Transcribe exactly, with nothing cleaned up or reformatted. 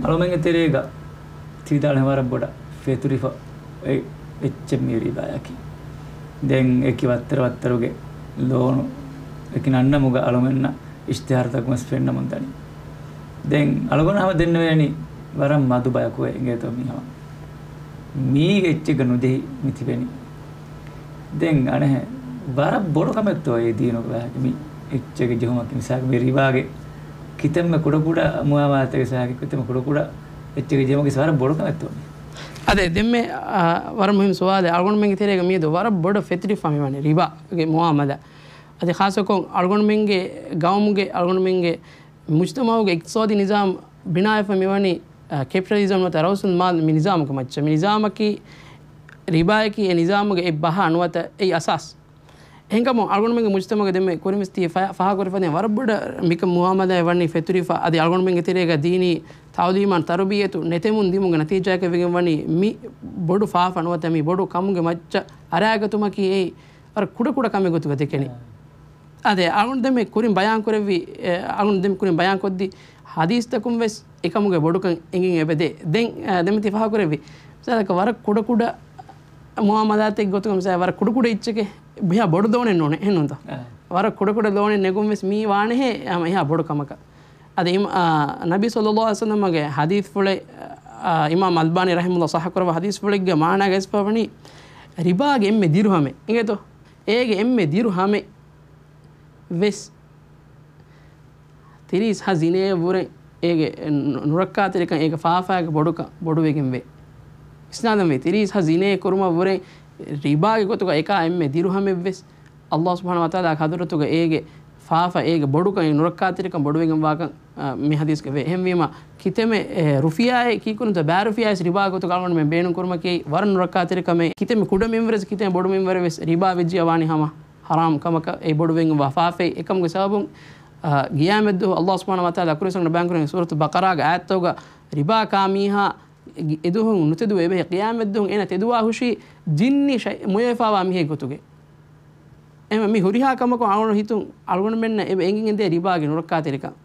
އަޅުމެންގެ ތެރޭގަ ތިވިދާޅެ ވަރަށް ބޮޑަށް ފެތުރިފަ އެ އެއްޗެއް މި ރިބާއަކީ. ދެން އެކި ވައްތަރު ވައްތަރުގެ ލޯނު އެކި ނަންނަމުގަ އަޅުމެންނަށް އިޝްތިހާރުތަކުން ވެސް ފެންނަމުން ދަނީ. ދެން އަޅުގަނޑު ހަމަ ދެންނެވޭނީ ވަރަށް މަދު ބަޔަކު އެނގޭތޯ މީ ހަމަ. މީގެ އެއްޗެއްގަ ނުޖެހި މި ތިބެނީ. ދެން އަނެއް ވަރަށް ބޮޑު ކަމެއްތޯ އެ ދީނުގެ ވާހަކަ މި އެއްޗެއްގެ ޖެހުމަކީ. މިސާލަކަށް މި ރިބާގެ ކިތަންމެ ކުޑަކުޑަ މުއާމަލާތެއްގެ ސާކި ކިތަންމެ ކުޑަކުޑަ އެއްޗެއްގެ ޖެހުމަކީ ވަރަށް ބޮޑު ކަމެއްތޯ މި. އަދެ ދެންމެ، އާ، ވަރަށް މުހިންމު ސުވާލެއް. އަޅުގަނޑުމެންގެ ތެރޭގަ މިއަދު ވަރަށް ބޮޑަށް ފެތުރިފަ މިވަނީ ރިބާގެ މުއާމަލާ. އަދި ޚާއްޞަކޮށް އަޅުގަނޑުމެންގެ ގައުމުގެ އަޅުގަނޑުމެންގެ މުޖްތަމައުގެ އިޤްތިޞާދީ ނިޒާމް ބިނާވެފަ މިވަނީ، އަ، ކެޕިޓަލިޒަމް ނުވަތަ ރައުސުލް މާލް މި ނިޒާމުގެ މައްޗަށް. މި ނިޒާމަކީ ރިބާއަކީ އެ ނިޒާމުގެ އެއް ބަހާ ނުވަތަ އެއް އަސާސް. އެހެންކަމުން އަޅުގަނޑުމެންގެ މުޖްތަމައުގަ ދެންމެ ކުރިންވެސް ތި ފަ-، ފާހަގަކުރި ފަދައިން ވަރަށް ބޮޑަށް މިކަ މުއާމަލާއެއް ވަނީ ފެތުރިފަ. އަދި އަޅުގަނޑުމެންގެ ތެރޭގަ ދީނީ ތައުލީމާން ތަރުބިއްޔަތު ނެތެމުން ދިމުގެ ނަތީޖާއަކަށް ވެގެން ވަނީ މި ބޮޑު ފާފަ ނުވަތަ މި ބޮޑު ކަމުގެ މައްޗަށް އަރާގަތުމަކީ އެއީ ވަރަށް ކުޑަކުޑަ ކަމެއް ގޮތުގަ ދެކެނީ. އަދެ، އަޅުގަނޑު ދެންމެ ކުރިން ބަޔާން ކުރެއްވި، އެ، އަޅުގަނޑު ދެންމެ ކުރިން ބަޔާން ކޮށްދި ހަދީސްތަކުން ވެސް އެކަމުގެ ބޮޑުކަން އެނގެން އެބަދޭ. ދެން، އެ، ދެންމެ ތި ފާހަގަކުރެއްވި މިސާލަކަށް ވަރަށް ކުޑަކުޑަ މުއާމަލާތެއް ގޮތުގަ މިސާލަށް ވަރަށް ކުޑަކުޑަ އެއްޗެކޭ އެހާ ބޮޑު ދޯނެއް ނޫނޭ. އެހެންނޫންތަ؟ އަ. ވަރަށް ކުޑަކުޑަ ދޯނެއް ނެގުން ވެސް މީ ވާނެހޭ އެހާ ބޮޑު ކަމަކަށް. އަދި އިމް-، އާ، ނަބީ ޞައްލައްލާހު ޢަލައިހި ވަސައްލަމްގެ ޙަދީޘްފުޅެއް، އާ، އިމާމް އަލްބާނީ ރަޙިމަހުﷲ ޞައްޙަ ކުރައްވާ ޙަދީޘްފުޅެއްގެ މާނާގަ އައިސްފަވަނީ ރިބާގެ އެންމެ ދިރުހަމެއް އިނގޭތޯ؟ އޭގެ އެންމެ ދިރުހަމެއް ވެސް ތިރީސް ހަ ޒިނޭއަށް ވުރެ އޭގެ ނު-، ނުރައްކާތެރިކަން އޭގެ ފާފާގެ ބޮޑުކަން ބޮޑުވެގެން ވޭ. އިސްނާދަން ވޭ ތިރީސް ހަ ޒިނޭ ކުރުމަށް ވުރެ ރިބާގެ ގޮތުގަ އެކާ އެންމެ ދިރުހަމެއް ވެސް ﷲ ސުބްޙާނަހޫ ވަތަޢާލާ ޙަޟްރަތުގަ އޭގެ ފާފަ، އޭގެ ބޮޑުކަން، އޭގެ ނުރައްކާތެރިކަން ބޮޑުވެގެން ވާކަން، އަ، މި ޙަދީޘްގަ ވޭ. އެހެންވީމަ، ކިތަންމެ، އެ، ރުފިޔާއެއް ކީކުރުންތަ ބައި ރުފިޔާވެސް ރިބާ ގޮތުގަ އަޅުގަނޑުމެން ބޭނުން ކުރުމަކީ ވަރަށް ނުރައްކާތެރި ކަމެއް. ކިތަންމެ ކުޑަ މިންވަރެސް ކިތަންމެ ބޮޑު މިންވަރެއް ވެސް ރިބާ ވެއްޖިއްޔާ ވާނީ ހަމަ ޙަރާމް ކަމަކަށް. އެ ބޮޑުވެގެން ވާ ފާފައެއް. އެކަމުގެ ސަބަބުން، އަ، ޤިޔާމަތްދުވަހު ﷲ ސުބްޙާނަހޫ ވަތަޢާލާ ކުރިން ބަޔާން ކުރަނީ ސޫރަތު ބަޤަރާގެ އާޔަތްތަކުގަ ރިބާ ކާ މީހާ އެ-، އެދުވަހު ނުތެދުވެ އެބަހޭ. ޤިޔާމަތްދުވަހު އޭނަ ތެދުވާ ހުށީ ޖިންނި ޝައި-، މޮޔަވެފަވާ މީހެއް ގޮތުގަ. އެހެންވެ މި ހުރިހާ ކަމަކުން އަޅުގަނޑު ހިތުން އަޅުގަނޑުމެންނަށް އެބަ އެނގިގެންދޭ ރިބާގެ ނުރައްކާތެރިކަން.